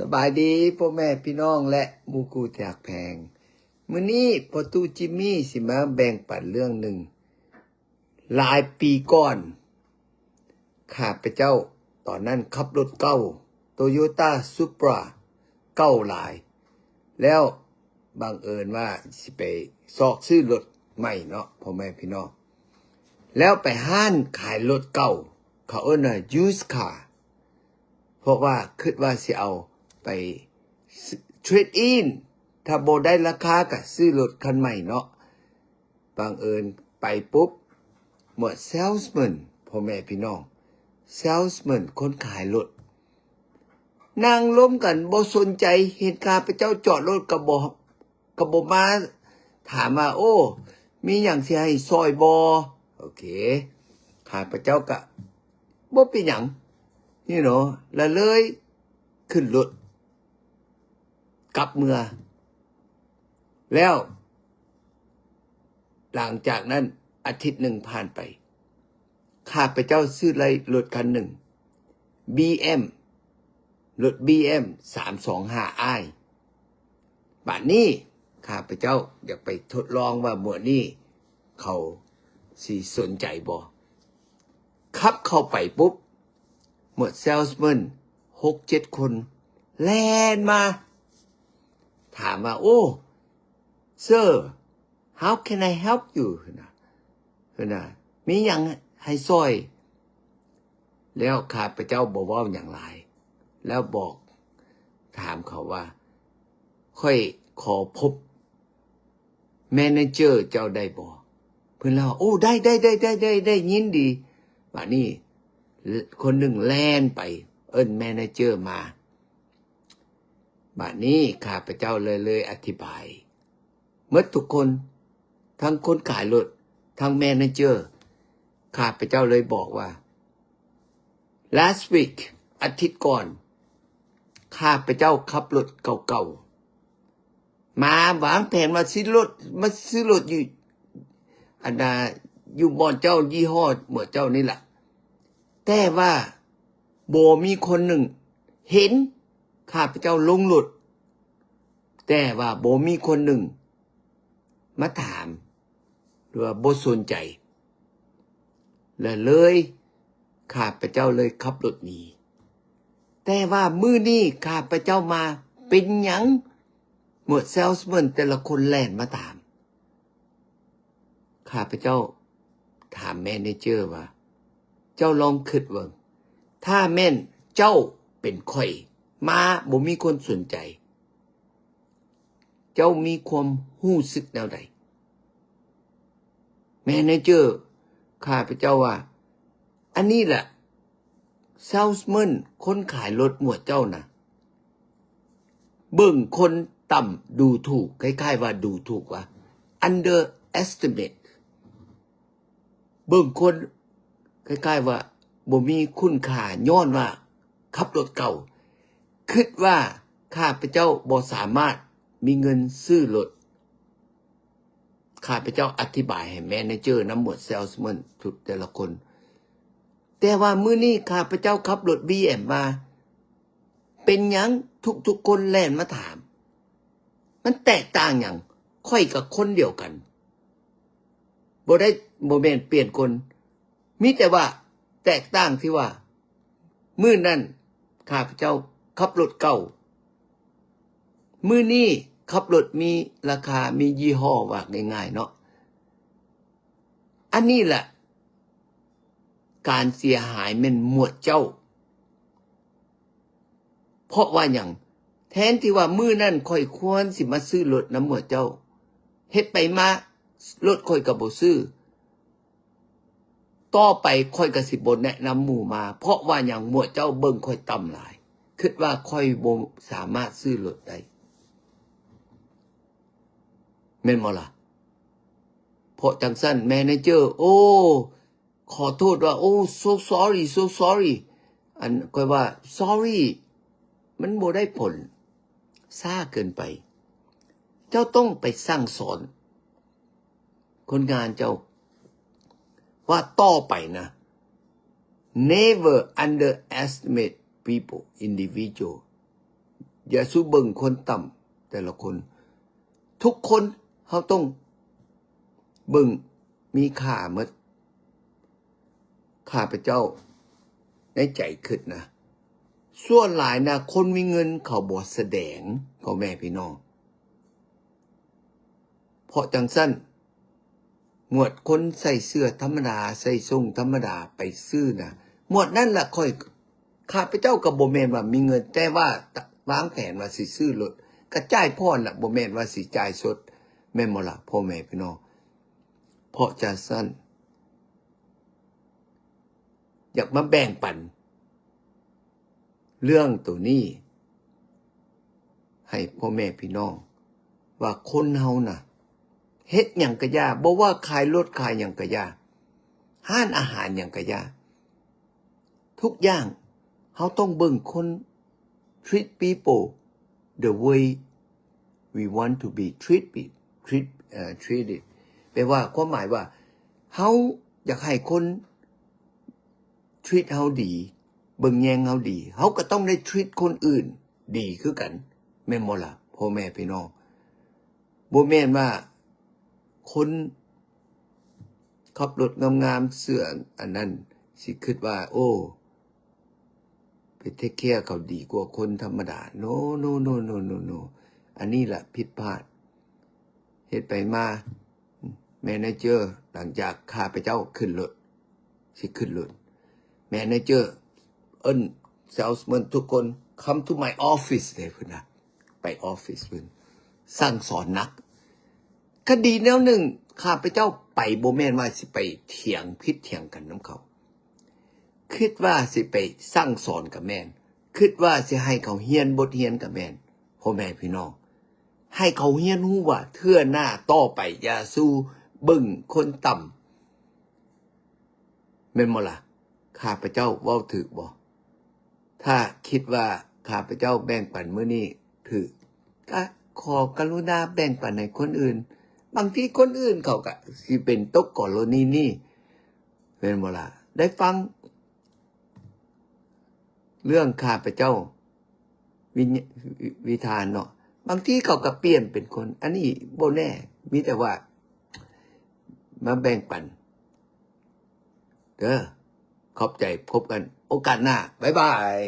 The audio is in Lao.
ສະບາຍດີພໍ່ແມ່ພີ່ນ້ອງ ແລະ ໝູ່ຄູ່ທີ່ຮັກແພງ. ມື້ນີ້ພໍ່ຕູ້ຈິມມີຊິມາແບ່ງປັນເລື່ອງໜຶ່ງ. ຫຼາຍປີກ່ອນ ຂ້າພະເຈົ້າຕອນນັ້ນຂັບລົດເກົ່າ ໂຕໂຍຕ້າ ຊຸບຣາ ເກົ່າຫຼາຍ ແລ້ວບັງເອີນວ່າຊິໄປຊອກຊື້ລົດໃໝ່ເນາະ ພໍ່ແມ່ພີ່ນ້ອງ. ແລ້ວໄປຮ້ານຂາຍລົດເກົ່າ ເຂົາເອີ້ນວ່າ used car ເພາະວ່າຄິດວ່າຊິເອົາໄປ trade in ຖ້າບໍ່ໄດ້ລາຄາກໍຊື້ລົດຄັນໃໝ່ເນາະ. ບັງເອີນໄປປຸບ ໝວດ salesman ພໍ່ແມ່ພີ່ນ້ອງ salesman ຄົນຂາຍລົດ ນັ່ງລົມກັນບໍ່ສົນໃຈ ເຫັນຂ້າພະເຈົ້າຈອດລົດກໍບໍ່ ກໍບໍ່ມາຖາມວ່າ ໂອ້ ມີຫຍັງຊິໃຫ້ຊ່ອຍບໍ່? ໂອເຄ ຂ້າພະເຈົ້າກະບໍ່ເປັນຫຍັງ you know ລະເລີຍຂຶ້ນລົດກັບເມືອ. ແລ້ວຫຼັງຈາກນັ້ນອາທິດໜຶ່ງຜ່ານໄປ ຂ້າພະເຈົ້າຊື້ໄດ້ລົດຄັນໜຶ່ງ ບີເອັມ ລົດບີເອັມ ສາມສອງຫ້າ ອ້າຍ. ບາດນີ້ຂ້າພະເຈົ້າຢາກໄປທົດລອງວ່າໝວດນີ້ເຂົາຊິສົນໃຈບໍ່. ຂັບເຂົ້າໄປປຸບ ໝວດ salesman ຫົກເຈັດຄົນແລ່ນມາ ຖາມວ່າ ໂອ້ sir, how can I help you? ເພິ່ນວ່າ ເພິ່ນວ່າ ມີຫຍັງໃຫ້ຊ່ອຍ? ແລ້ວຂ້າພະເຈົ້າບໍ່ເວົ້າຫຍັງຫຼາຍ ແລ້ວບອກ ຖາມເຂົາວ່າ ຂ້ອຍຂໍພົບ manager ເຈົ້າໄດ້ບໍ່? ເພິ່ນລາວ ໂອ້ ໄດ້ ໄດ້ ໄດ້ ໄດ້ ໄດ້ ໄດ້ ຍິນດີ. ບາດນີ້ຄົນໜຶ່ງແລ່ນໄປເອີ້ນ manager ມາ. ບາດນີ້ຂ້າພະເຈົ້າເລີຍ ເລີຍອະທິບາຍໝົດທຸກຄົນ ທັງຄົນຂາຍລົດ ທັງ manager. ຂ້າພະເຈົ້າເລີຍບອກວ່າ last week ອາທິດກ່ອນ ຂ້າພະເຈົ້າຂັບລົດເກົ່າໆ ມາວາງແຜນວ່າຊິລົດ ມາຊື້ລົດຢູ່ ອັນນ່າ ຢູ່ບ່ອນເຈົ້າ ຍີ່ຫໍ້ໝວດເຈົ້ານີ້ລະ ແຕ່ວ່າບໍ່ມີຄົນໜຶ່ງເຫັນຂ້າພະເຈົ້າລົງລົດ ແຕ່ວ່າບໍ່ມີຄົນໜຶ່ງມາຖາມ ຫຼືວ່າບໍ່ສົນໃຈ ແລະເລີຍ ຂ້າພະເຈົ້າເລີຍຂັບລົດໜີ. ແຕ່ວ່າມື້ນີ້ຂ້າພະເຈົ້າມາ ເປັນຫຍັງໝວດ salesman ແຕ່ລະຄົນແລ່ນມາຖາມ? ຂ້າພະເຈົ້າຖາມ manager ວ່າ ເຈົ້າລອງຄິດເບິ່ງ ຖ້າແມ່ນເຈົ້າເປັນຂ້ອຍ ມາບໍ່ມີຄົນສົນໃຈ ເຈົ້າມີຄວາມຮູ້ສຶກແນວໃດ? ແມເນເຈີ ຂ້າພະເຈົ້າວ່າ ອັນນີ້ລະ salesman ຄົນຂາຍລົດໝວດເຈົ້ານະ ເບິ່ງຄົນຕ່ຳດູຖູກ ຄ້າຍໆວ່າດູຖູກວ່າ underestimate ເບິ່ງຄົນຄ້າຍໆວ່າບໍ່ມີຄຸນຄ່າ ຍ້ອນວ່າຂັບລົດເກົ່າ ຄິດວ່າຂ້າພະເຈົ້າບໍ່ສາມາດມີເງິນຊື້ລົດ. ຂ້າພະເຈົ້າອະທິບາຍໃຫ້ແມເນເຈີນຳໝວດ salesman ທຸກແຕ່ລະຄົນ. ແຕ່ວ່າມື້ນີ້ຂ້າພະເຈົ້າຂັບລົດ ບີເອັມ ມາ ເປັນຫຍັງທຸກໆຄົນແລ່ນມາຖາມ? ມັນແຕກຕ່າງຫຍັງ? ຂ້ອຍກໍຄົນດຽວກັນ. ບໍ່ໄດ້ ບໍ່ແມ່ນປ່ຽນຄົນ ມີແຕ່ວ່າແຕກຕ່າງທີ່ວ່າ ມື້ນັ້ນຂ້າພະເຈົ້າຂັບລົດເກົ່າ ມື້ນີ້ຂັບລົດມີລາຄາ ມີຍີ່ຫໍ້ ວ່າງ່າຍໆເນາະ. ອັນນີ້ແຫຼະ ການເສຍຫາຍແມ່ນໝວດເຈົ້າ. ເພາະວ່າຫຍັງ? ແທນທີ່ວ່າມື້ນັ້ນຂ້ອຍຄວນຊິມາຊື້ລົດນຳໝວດເຈົ້າ ເຮັດໄປມາລົດຂ້ອຍກໍບໍ່ຊື້. ຕໍ່ໄປຂ້ອຍກໍຊິບໍ່ແນະນຳໝູ່ມາ. ເພາະວ່າຫຍັງ? ໝວດເຈົ້າເບິ່ງຂ້ອຍຕ່ຳຫຼາຍ ຄິດວ່າຂ້ອຍບໍ່ສາມາດຊື້ລົດໄດ້ ແມ່ນບໍ່ລະ? ເພາະຈັ່ງຊັ້ນ ແມເນເຈີ ໂອ້ ຂໍໂທດວ່າ ໂອ້ so sorry so sorry ອັນ ຂ້ອຍວ່າ sorry ມັນບໍ່ໄດ້ຜົນ ຊ້າເກີນໄປ. ເຈົ້າຕ້ອງໄປສັ່ງສອນຄົນງານເຈົ້າວ່າ ຕໍ່ໄປນະ never underestimate people individual. ຢ່າສູ່ເບິ່ງຄົນຕ່ຳແຕ່ລະຄົນ. ທຸກຄົນເຮົາຕ້ອງເບິ່ງມີຄ່າໝົດ. ຂ້າພະເຈົ້າໃນໃຈຄິດນະ, ສ່ວນຫຼາຍນະ ຄົນມີເງິນເຂົາບໍ່ສະແດງ ພໍ່ແມ່ພີ່ນ້ອງ. ເພາະຈັ່ງຊັ້ນ ໝວດຄົນໃສ່ເສື້ອທຳມະດາ ໃສ່ສົ້ງທຳມະດາໄປຊື້ນະ ໝວດນັ້ນລະຂ້ອຍ ຂ້າພະເຈົ້າກໍບໍ່ແມ່ນວ່າມີເງິນ ແຕ່ວ່າວາງແຜນວ່າຊິຊື້ລົດ ກະຈ່າຍຜ່ອນລະ ບໍ່ແມ່ນວ່າຊິຈ່າຍສົດ ແມ່ນບໍ່ລະ ພໍ່ແມ່ພີ່ນ້ອງ? ເພາະຈັ່ງຊັ້ນ ຢາກມາແບ່ງປັນເລື່ອງໂຕນີ້ໃຫ້ພໍ່ແມ່ພີ່ນ້ອງ ວ່າຄົນເຮົານະ ເຮັດຫຍັງກະຢ່າ ບໍ່ວ່າຂາຍລົດຂາຍຫຍັງກະຢ່າ ຮ້ານອາຫານຫຍັງກະຢ່າ ທຸກຢ່າງເຮົາຕ້ອງເບິ່ງຄົນ treat people the way we want to be treat treat ເອີ treated ແປວ່າ ຄວາມໝາຍວ່າ ເຮົາຢາກໃຫ້ຄົນ treat ເຮົາດີ ເບິ່ງແຍງເຮົາດີ ເຮົາກໍຕ້ອງໄດ້ treat ຄົນອື່ນດີຄືກັນ ແມ່ນບໍ່ລະ ພໍ່ແມ່ພີ່ນ້ອງ? ບໍ່ແມ່ນວ່າຄົນຂັບລົດງາມໆ ເສື້ອອັນນັ້ນ ຊິຄິດວ່າ ໂອ້ ໄປ take care ເຂົາດີກວ່າຄົນທຳມະດາ no no no no no no ອັນນີ້ລະຜິດພາດ. ເຮັດໄປມາ manager ຫຼັງຈາກຂ້າພະເຈົ້າຂຶ້ນລົດ ຊິຂຶ້ນລົດ manager ເອີ້ນ salesman ທຸກຄົນ come to my office ເດ້ ເພິ່ນວ່າ ໄປ office ເພິ່ນ ສັ່ງສອນໜັກ. ຄະດີແນວໜຶ່ງ ຂ້າພະເຈົ້າໄປ ບໍ່ແມ່ນວ່າຊິໄປຖຽງຜິດຖຽງກັນນຳເຂົາ ຄິດວ່າຊິໄປສັ່ງສອນກະແມ່ນ ຄິດວ່າຊິໃຫ້ເຂົາຮຽນບົດຮຽນກະແມ່ນ ພໍ່ແມ່ພີ່ນ້ອງ ໃຫ້ເຂົາຮຽນຮູ້ວ່າເທື່ອໜ້າຕໍ່ໄປຢ່າສູ່ເບິ່ງຄົນຕ່ຳ ແມ່ນບໍ່ລະ? ຂ້າພະເຈົ້າເວົ້າຖືກບໍ່? ຖ້າຄິດວ່າຂ້າພະເຈົ້າແບ່ງປັນມື້ນີ້ຖືກ ກະຂໍກະລຸນາແບ່ງປັນໃຫ້ຄົນອື່ນ ບາງທີຄົນອື່ນເຂົາກະຊິເປັນຕົກກໍລະນີນີ້ ແມ່ນບໍ່ລະ? ໄດ້ຟັງເລື່ອງຂ້າພະເຈົ້າ ວິນ ວິທານເນາະ ບາງທີເຂົາກະປ່ຽນເປັນຄົນ ອັນນີ້ບໍ່ແນ່ ມີແຕ່ວ່າມາແບ່ງປັນເດີ. ຂອບໃຈ ພົບກັນໂອກາດໜ້າ ບາຍບາຍ.